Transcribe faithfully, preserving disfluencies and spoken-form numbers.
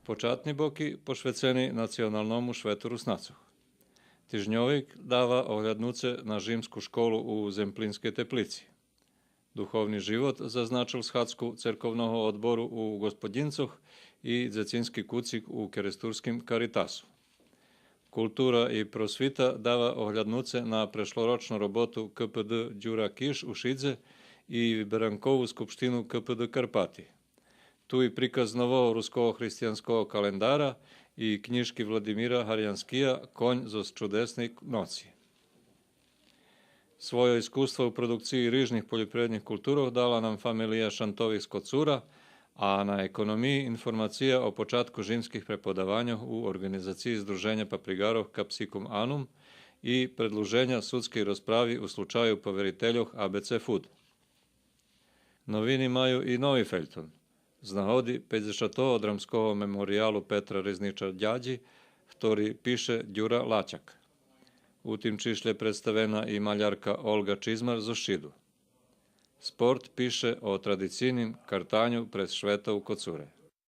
Початни боки пошвецени националному швету Руснацох. Тижньовик дава огляднуце на жимску школу у Земплинскей Теплици. Духовни живот зазначел схадзку церковного одбору у Господїнцох и дзецински куцик у керестурским Каритасу. Култура и просвита дава огляднуце на прешлорочну роботу К П Д Дюра Киш у Шидзе и виберанкову скупштину К П Д Карпати. Ту и приказ нового руского християнского календара и кнїжки Владимира Гарянския Конь зоз чудесней ноци. Свойо искуство у продукциї рижних польопривредних културох дала нам фамелия Шантових з Коцура, а на економиї информация о початку жимских преподаваньох у орґанизациї Здруженя паприґарох Capsicum Annuum и предлуженя судскей розправи у случаю поверительох А Б Ц Food. Новини маю и нови фельтон. З нагоди пейдзешатого драмского мемориялу Петра Ризнича Дядї, хтори пише Дюра Латяк. У тим чишлє представена и малярка Олґа Чизмар зоз Шиду. Спорт пише о традицийним картаню през швето у Коцуре.